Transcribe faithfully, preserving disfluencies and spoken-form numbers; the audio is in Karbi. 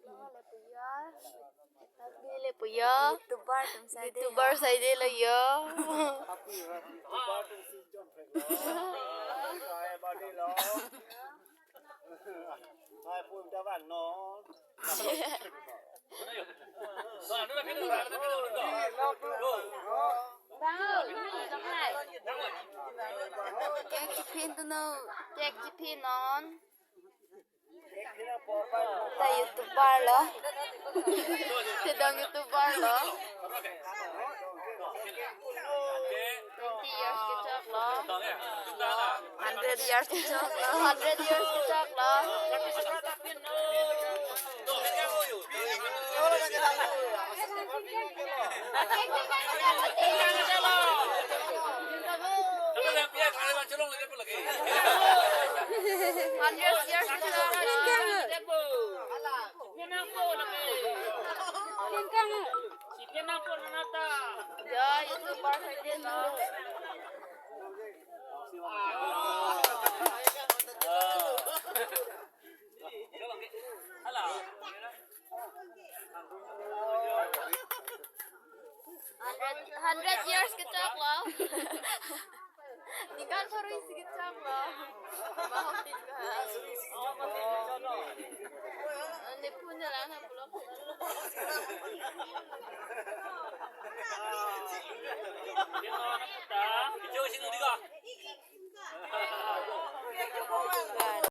Lapu ya. Lapu ya. YouTuber atum side. YouTuber side lo ya. Lapu ya. YouTuber atum si John Frank lo. Hai, body lo. Hai, pun ta vangnon. Cake chiphin tu no. Cake chiphinnon. Ta YouTuber lo. Kedam YouTuber lo. Twenty years kechok lo. Hundred years kechok lo. Hundred years kechok lo. Hundred years kechok lo. Ya, YouTuber saja lo. Hundred, hundred years kechok lo. Nikan thorui si kechok lo. Mahok tin ka. Ne phone jalan ha pulo.